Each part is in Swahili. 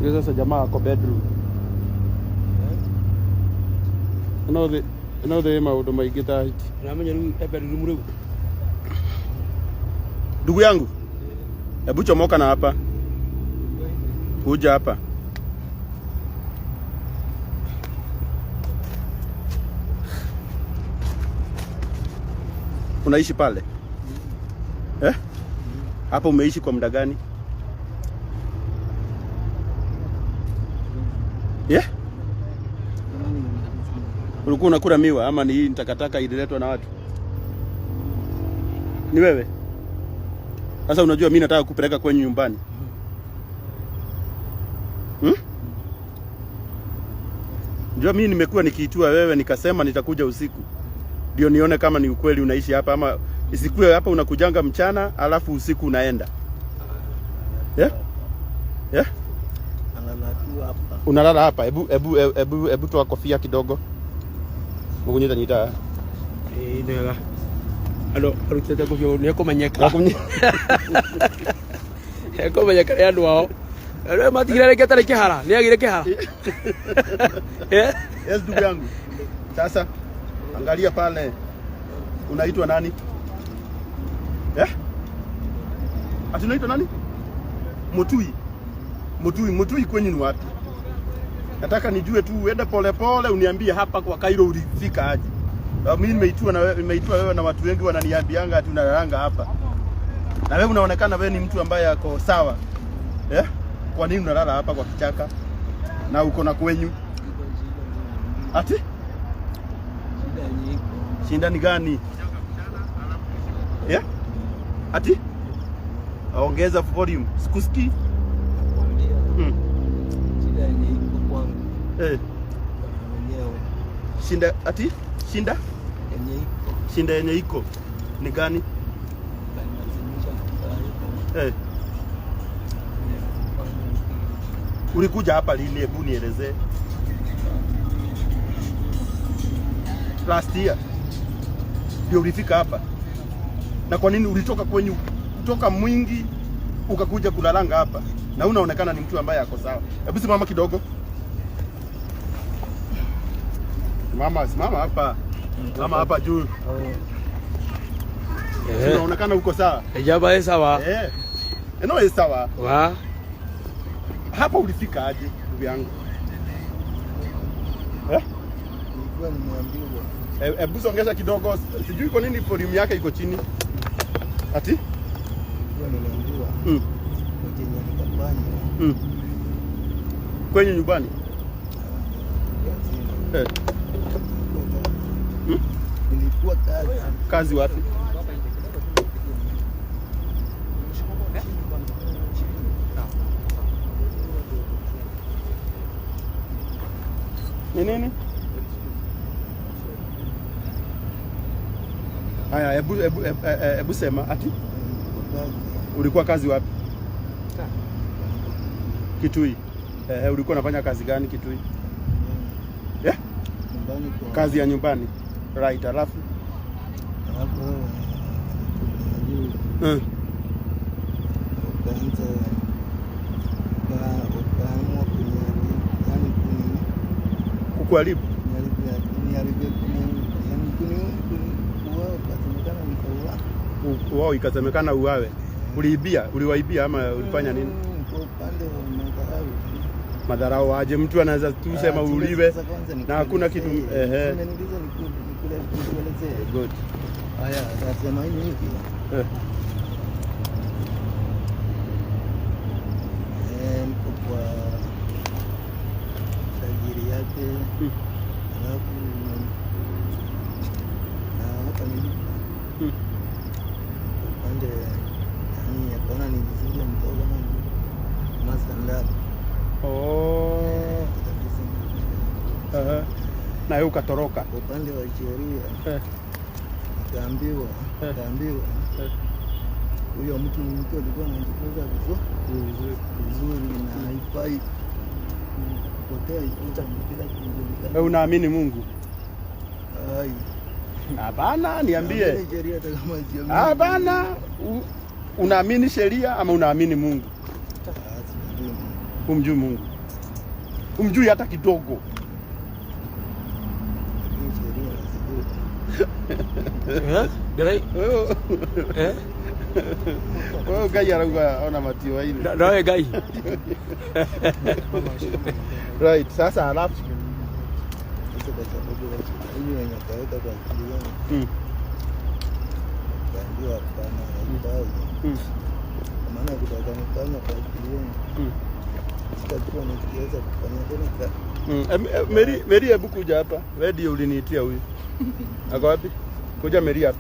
Hiyo sasa jamaa ako bedroom. No the no the maũndũ maingĩ ta hiti. Ũramenya rĩu e bedroom rĩu. Ndugu yangu, hebu chomoka na hapa, kuja hapa. Unaishi pale eh? Hapa umeishi kwa muda gani? Yeah? Ulikuwa unakula miwa ama ni hii takataka ililetwa na watu? Ni wewe? Sasa unajua mimi nataka kupeleka kwenyu nyumbani. Hmm? Unajua mimi nimekuwa nikiitua wewe nikasema nitakuja usiku. Ndio nione kama ni ukweli unaishi hapa ama isikuwe hapa unakujanga mchana alafu usiku unaenda. Yeah? Yeah? Analala tu hapa. Unalala hapa. Hebu hebu hebu hebu toa kofia kidogo. Mukunyita nyita. Ĩĩ nĩ wega. Andũ arutĩte ngũbia nĩ ekũmenyeka. Ekũmenyeka nĩ andũ ao. Andũ matigire rĩngĩ atarĩ kĩhara. Nĩ agire kĩhara. Eh? Yes, ndugu yangu. Sasa angalia pale. Unaitwa nani? Eh? Ati unaitwa nani? Mutui. Mutui, Mutui kwenyu ni wapi? Nataka nijue tu uende pole pole uniambie hapa kwa Cairo ulifika aje. Mimi nimeitwa na wewe, nimeitwa wewe na watu wengi wananiambianga ati unalalanga hapa. Na wewe unaonekana wewe ni mtu ambaye ako sawa. Eh? Kwa nini unalala hapa kwa kichaka? Na uko na kwenyu? Ati? Shida yenye iko. Shinda ni gani? Yeah? Ati? Ongeza volume. Sikusikii. Nakwambia shida yenye iko kwangu Eh. kwa mwenyewe Shinda ati? Shinda? yenye iko Shinda yenye iko ni gani? kanilazimisha kukaa hivyo. Eh. Ulikuja hapa lini? Hebu nielezee. Last year ndio ulifika hapa? Na kwa nini ulitoka kwenyu, kutoka Mwingi ukakuja kulalanga hapa, na unaonekana ni mtu ambaye ako sawa? Hebu simama kidogo. Simama, simama hapa, simama hapa juu. Eh. Unaonekana uko sawa. Ijaba ĩ sawa. Eh. Eno sawa. Wa. Hapa ulifika aje ndugu yangu? Eh? Nilikuwa nimeambiwa Hebu songesha kidogo, sijui kwa nini volume yake iko chini. Ati? nilikuwa nimeambiwa kwa chenye nikafanya Kwenye nyumbani? kazini. Eh. Nilikuwa kazi. Kazi wapi? Ni nini? Haya, hebu hebu hebu sema ati Nilikuwa kazi. ulikuwa kazi wapi? Kitui. Eh, ulikuwa unafanya kazi gani Kitui? Yeah? Nyumbani kwa Kazi ya nyumbani. Right, alafu Alafu nilikuwa ukaanza ukaamua kuniharibu, yani Kukuharibu. Kuniua, ukasemekana nikauawa. Wao ikasemekana uawe. Uliibia, uliwaibia ama ulifanya nini? Kwa upande wa madharau. Madharau aje? Mtu anaweza tu sema Ah, uliwe sasa kwanza na hakuna kitu. nikuelezee. Ehe. Umeniuliza nikuelezee. Good. Haya, nasema hivi hivi. Eh. Eh, niko kwa tajiri yake alafu na hapa nilipo upande, yani akaona ni vizuri amtoe kama masandali. Oh. Kabisa. Aha. Na wewe ukatoroka. Kwa upande wa sheria Eh. nikaambiwa nikaambiwa huyo mtu ni mtu alikuwa anajifunza vizuri vizuri na haifai kupotea bila kujulikana. Wewe unaamini Mungu? Ai, Hapana, niambie. naamini sheria hata kama siamini. Hapana, unaamini sheria ama unaamini Mungu? Ah, sijui Mungu. Humjui Mungu. Umjui hata kidogo. Lakini sheria nazijua. Eh? Ndĩrai Wewe eh? wewe Ngai arauga ona matioaine. Nowe Ngai. Right, sasa halafu Sasa kwa sababu mimi wenye kaweka kwa akili yangu kaambiwa hapana, haifai. Kwa maana kutoka nifanya kwa akili yangu sitakuwa nikiweza kufanya tena Mary, Mary hebu kuja hapa. Wewe ndiye uliniitia huyu. Ako wapi? Kuja Mary hapa.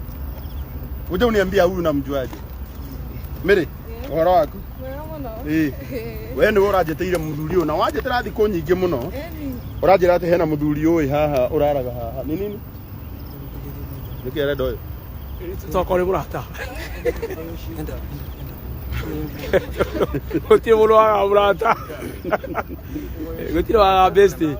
Kuja uniambia huyu namjuaje? Mary, ũhoro waku? Wega mũno. Ĩĩ. We nĩwe ũranjĩtĩire mũthuri ũyũ na wanjĩtĩra thikũ nyingĩ mũno. Ĩni. Ũranjĩra atĩ hena mũthuri ũyũ haha ũraraga haha. Nĩ nini? Nĩkĩ arenda ũyũ? Tokorwo nĩ mũrata. Gũtirĩ mũndũ wagaga mũrata. Gũtirĩ wagaga bestie.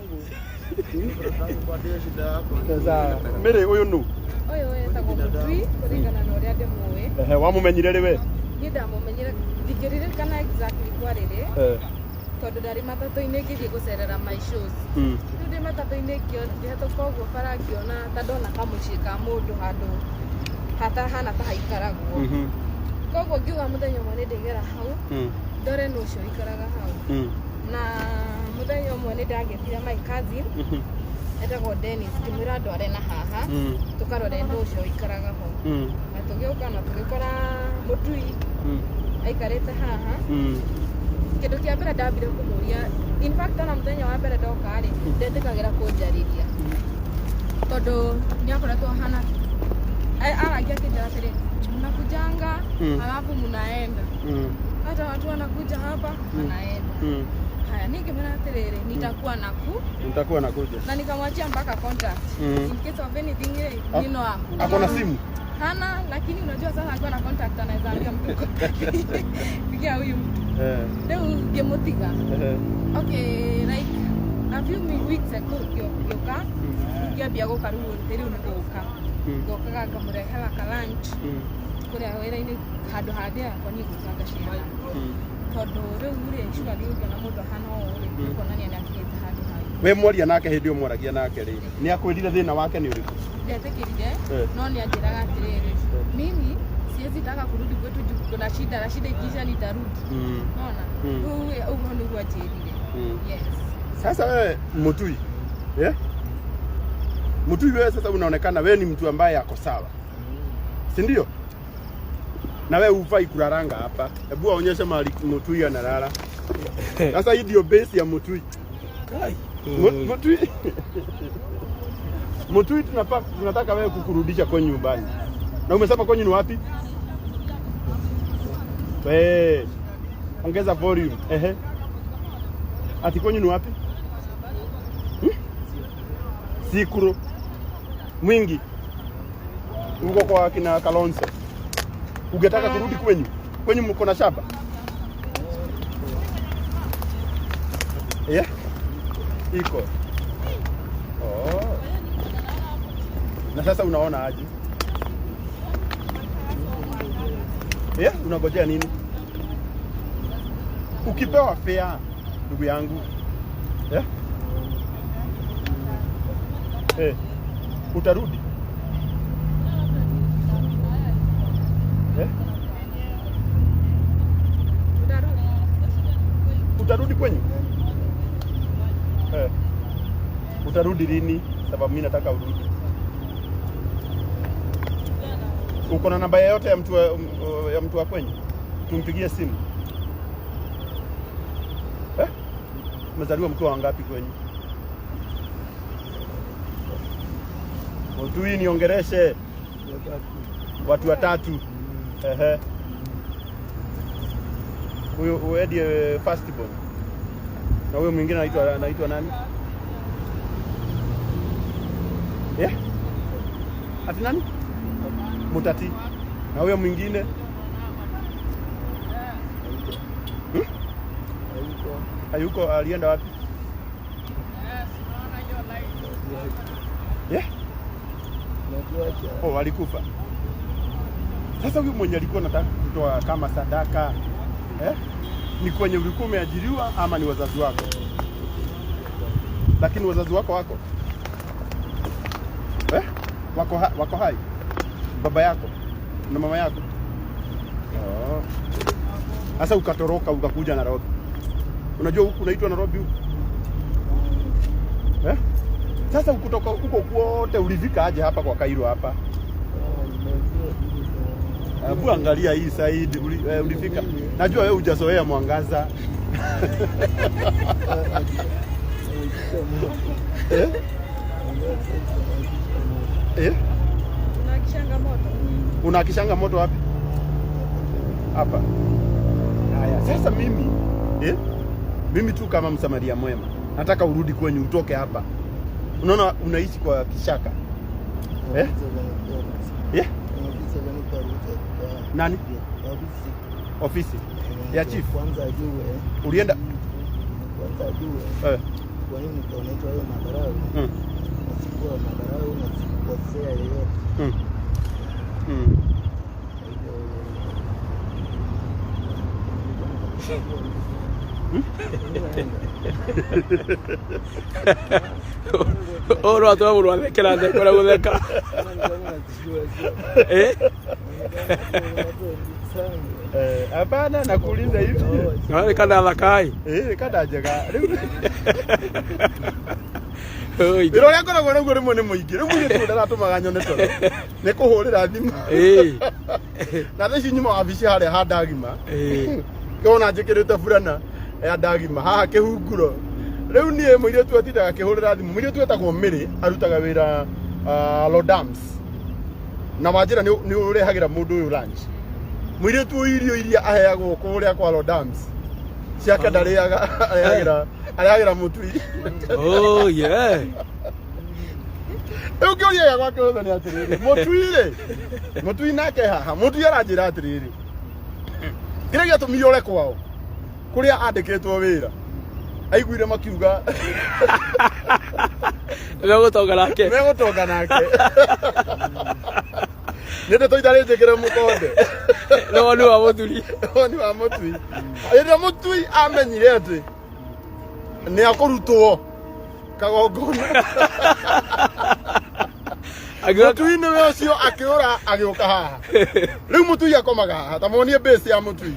Sasa Mary ũyũ nũ? Ũyũ etagwo Mũtui kũringana na ũrĩa ndĩmũĩ. Ehe, wamũmenyire rĩ we? Niĩ ndamũmenyire ndingĩririkana exactly kwa rĩrĩ Eh. tondũ ndarĩ matatũ-inĩ ngĩthiĩ gũcerera my shows. Rĩu ndĩ matatũ-inĩ ngĩhetũka ũguo bara ngĩona ta ndona kamũciĩ ka mũndũ handũ hatahana ta haikaragwo. Koguo ngiuga mũthenya ũmwe nĩ ndĩgera hau ndore nũ ũcio ũikaraga hau. Na mũthenya ũmwe nĩ ndagĩtire my cousin etagwo Dennis ngĩmwĩra ndware na haha tũkarore nũ ũcio ũikaraga ho. Na tũgĩũka na tũgĩkora Mũtui aikarĩte haha. Kĩndũ kĩa mbere ndambire kũmũria, in fact ona mũthenya wa mbere ndoka rĩ, ndetĩkagĩra kũnjarĩria tondũ nĩ akoretwo ahana arangia akĩnjĩra atĩrĩ, mnakujanga halafu mnaenda, hata watu wanakuja hapa wanaenda. Haya, niĩ ngĩmwĩra atĩrĩrĩ, nitakuwa naku Nitakuwa nakuja. na nikamwachia mpaka contact in case of anything rĩ, nino aku Ako na simu? Hana, lakini unajua sasa akiwa na contact anaweza ambia mtu pigia huyu mtu. Rĩu ngĩmũtiga. Okay, like a few weeks ago ngĩũka ngĩambia gũka rĩu rĩu nĩ gũka ngokaga ngamũrehera ka lunch kũrĩa wĩra-inĩ handũ ha ndĩa yakwa niĩ ngũka ngaciara tondũ rĩu rĩ surely ũngĩona mũndũ ahana ũũ rĩ nĩ kuonania nĩ akinyĩte handũ hangĩ. We mwaria nake hĩndĩ ĩyo mwaragia nake rĩ, nĩ akwĩrire thĩna wake nĩ ũrĩkũ? Ndietĩkĩrire Eh. no nĩ anjĩraga atĩrĩrĩ, mimi siwezi taka kurudi kwetu juu kuna shida na shida ikiisha nitarudi. Unaona? Rĩu ũguo nĩguo anjĩrire. Yes. Sasa wewe Mutui, eh? Mutui wewe sasa unaonekana wewe ni mtu ambaye ako sawa, si ndio? Na wewe hufai kularanga hapa. Hebu aonyeshe mahali Mutui analala. Sasa hii ndio base ya Mutui. Kai. Mutui. Mutui tunataka wewe kukurudisha kwenye nyumbani. Na umesema kwenye ni wapi? We, ongeza volume. Ehe. Ati kwenyu ni wapi? Hmm? Sikuru. Mwingi. Uko kwa kina Kalonzo. Ungetaka kurudi kwenyu? Kwenyu mko na shamba? Yeah? Iko. Oh. Na sasa unaona aje? Yeah, unangojea nini? Ukipewa fare, ndugu yangu. Yeah? Eh, utarudi? Eh? Utarudi. Utarudi kwenyu? Eh. Utarudi lini? Sababu mimi nataka urudi. Uko na namba yoyote ya mtu wa kwenyu? Tumpigie simu. Eh? Umezaliwa mkiwa wangapi kwenyu? Mutui niongereshe watu watatu. Ehe. Huyo huyo ndiye first born. Na huyo mwingine anaitwa nani? Yeah? Ati nani? Mutati. Na huyo mwingine? Hmm? Hayuko, alienda wapi? Yeah? Oh, alikufa. Sasa huyu mwenye alikuwa anataka kutoa kama sadaka, eh? Ni kwenye ulikuwa umeajiriwa ama ni wazazi wako? Lakini wazazi wako wako eh? Wako hai? Baba yako na mama yako? Oh. Sasa ukatoroka ukakuja Nairobi. Unajua huku unaitwa Nairobi huku? Eh? Sasa ukutoka huko kwote ulifika aje hapa kwa Cairo hapa? Hebu angalia hii side ulifika. Najua wewe hujazoea mwangaza. Eh? Eh? Unakishanga moto. Unakishanga moto wapi? Hapa. Haya, sasa mimi eh? Mimi tu kama msamaria mwema nataka urudi kwenyu, utoke hapa. Unaona unaishi kwa kishaka. Eh? Eh? Nani? Ofisi ya chief. Kwanza ajue. Ulienda? Kwanza ajue. Eh. Kwa nini unaitwa wewe madharau? Sikuwa madharau na sikukosea yeyote. Oro atwa mũndũ athekera thekora gũtheka. Eh? Hapana, nakuuliza hivi. No, kana thakai. Eh, kana njega. Rĩu Oi. wĩra ũrĩa ngoragwo naguo rĩmwe nĩ mũingĩ. Rĩu mũirĩtu ũyũ ndaratũmaga nyone toro. Nĩ kũhũrĩra thimũ. Eh. Na thaa ici nyuma wabici harĩa ha Ndagima. Eh. Kĩona njĩkĩrĩte burana ya Ndagima haha kĩhunguro. Rĩu niĩ mũirĩtu atindaga akĩhũrĩra thimũ. Mũirĩtu etagwo Mary, arutaga wĩra Lodams. Na wanjĩra nĩ ũrehagĩra mũndũ ũyũ lunch. Mũirĩtu ũyũ irio iria aheagwo kũrĩa kwa Lodams ciake ndarĩaga, arehagĩra mũtui. Oh yeah. Rĩu kĩũria gĩakwa kĩhũthũ nĩ atĩrĩrĩ, mũtui rĩ, mũtui nake haha, mũtui aranjĩra atĩrĩrĩ, kĩrĩa gĩatũmire ore kwao kũrĩa andĩkĩtwo wĩra, aiguire makiuga Megũtonga nake. Megũtonga nake. Nĩ ndeto itarĩ njĩkĩre mũkonde. Nĩ woni wa mũthuri. Woni wa mũtui. Rĩrĩa mũtui amenyire atĩ nĩ akũrutwo kagongona, mũtui nĩwe ũcio akĩũra agĩũka haha. Rĩu mũtui akomaga haha, ta muonie base ya mũtui.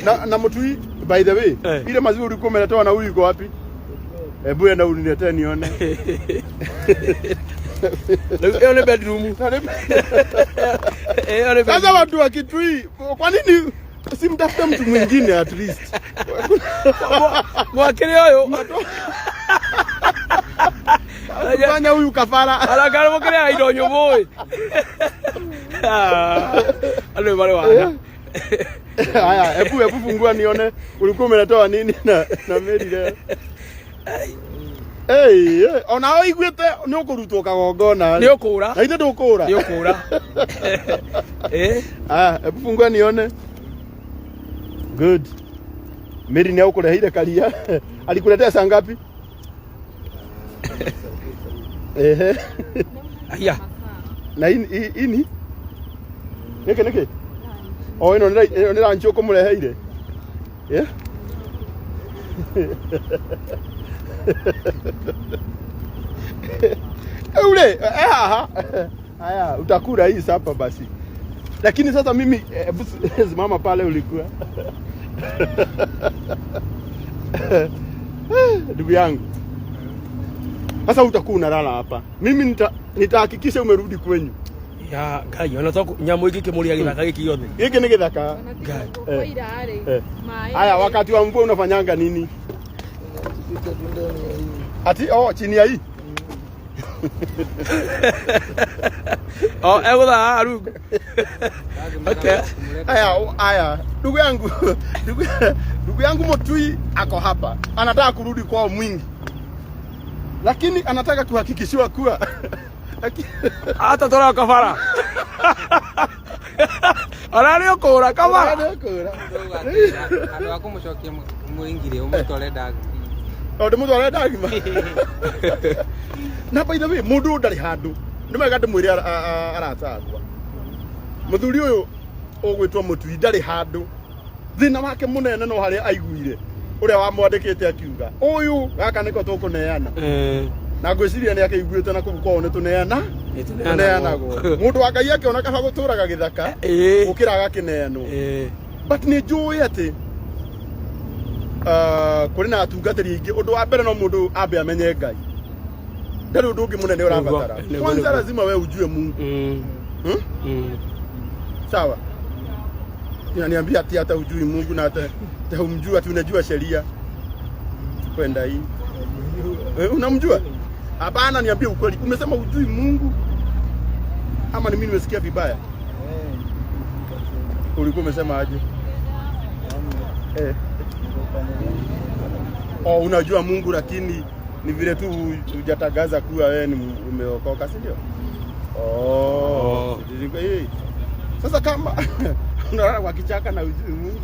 Na mũtui, by the way, ile maziwa ulikuwa umeletewa na huyu iko wapi? Hebu enda uniletee nione. Ĩyo nĩ bedroom. Ĩyo nĩ Sasa bedroom. watu wa Kitui, kwa nini simtafute mtu mwingine at least? Mwakĩrĩ ũyũ. Fanya huyu kafara. Arangara mũkĩrĩ indo nyũmũ ĩ. Andũ marĩ wana. Haya, hebu fungua nione ulikuwa umeletewa nini na Mary leo. Hey, ona ũiguĩte nĩ ũkũrutwo kagongona. Nĩ ũkũra. Na ithe ndũkũra. Nĩ ũkũra. Eh? Haya, hebu fungua nione. Good. Mary nĩ agũkũreheire karia. Alikuletea saa ngapi? Ehe. Aya. Na hii ni? Nĩkĩ nĩkĩ? O ĩno nĩ lunch ũkũmũreheire? Yeah? Ule, haha. Haya, utakula hii sapa basi. Lakini sasa mimi hebu simama pale ulikuwa. Ndugu yangu. Sasa utakuwa unalala hapa. Mimi nitahakikisha umerudi kwenyu. Ya Ngai, ona to nyamũ ĩngĩ kĩmũrĩa gĩthaka gĩkĩ gĩothe. Gĩkĩ nĩ gĩthaka. Ngai. Haya, wakati wa mvua unafanyanga nini? Ati oh, chini ya hii. Oh, egũthaa rungu. Okay. Haya, haya, ndugu yangu, ndugu yangu Mutui ako hapa. Anataka kurudi kwao Mwingi. Lakini anataka kuhakikishiwa kuwa Hata tora kabara. Ararĩ ũkũra kabara. Andũ a kũmũcokia mũingire ũmũtware Ndagima. O ndĩmũtware Ndagima. Na by the way, mũndũ ũyũ ndarĩ handũ. Nĩ wega ndĩmwĩre arata akwa. Mũthuri ũyũ ũgwĩtwo Mutui ndarĩ handũ. Thĩna wake mũnene no harĩa aiguire. Ũrĩa wamwandĩkĩte akiuga ũyũ gaka nĩko tũkũneana. Na ngwĩciria nĩ akĩiguĩte na kũu kwao nĩ tũneana tũneanagwo. Mũndũ wa Ngai akĩona kaba gũtũraga gĩthaka gũkĩra agakĩneanwo. But nĩ njũĩ atĩ kũrĩ na atungatĩri aingĩ. Ũndũ wa mbere no mũndũ ambe amenye Ngai, ndarĩ ũndũ ũngĩ mũnene ũrabatara. Kwanza lazima we ujue Mungu. Hmm? Sawa, inaniambia ati hata ujui Mungu na hata hata humjui, ati unajua sheria kwenda hii. Eh, unamjua? Hapana, niambie ukweli. Umesema ujui Mungu ama ni mimi nimesikia vibaya? Ulikuwa umesema aje? Eh. Oh, unajua Mungu lakini ni vile tu hujatangaza kuwa wewe ni umeokoka, si ndio? Oh. Eh. Sasa kama unalala kwa kichaka na ujui Mungu.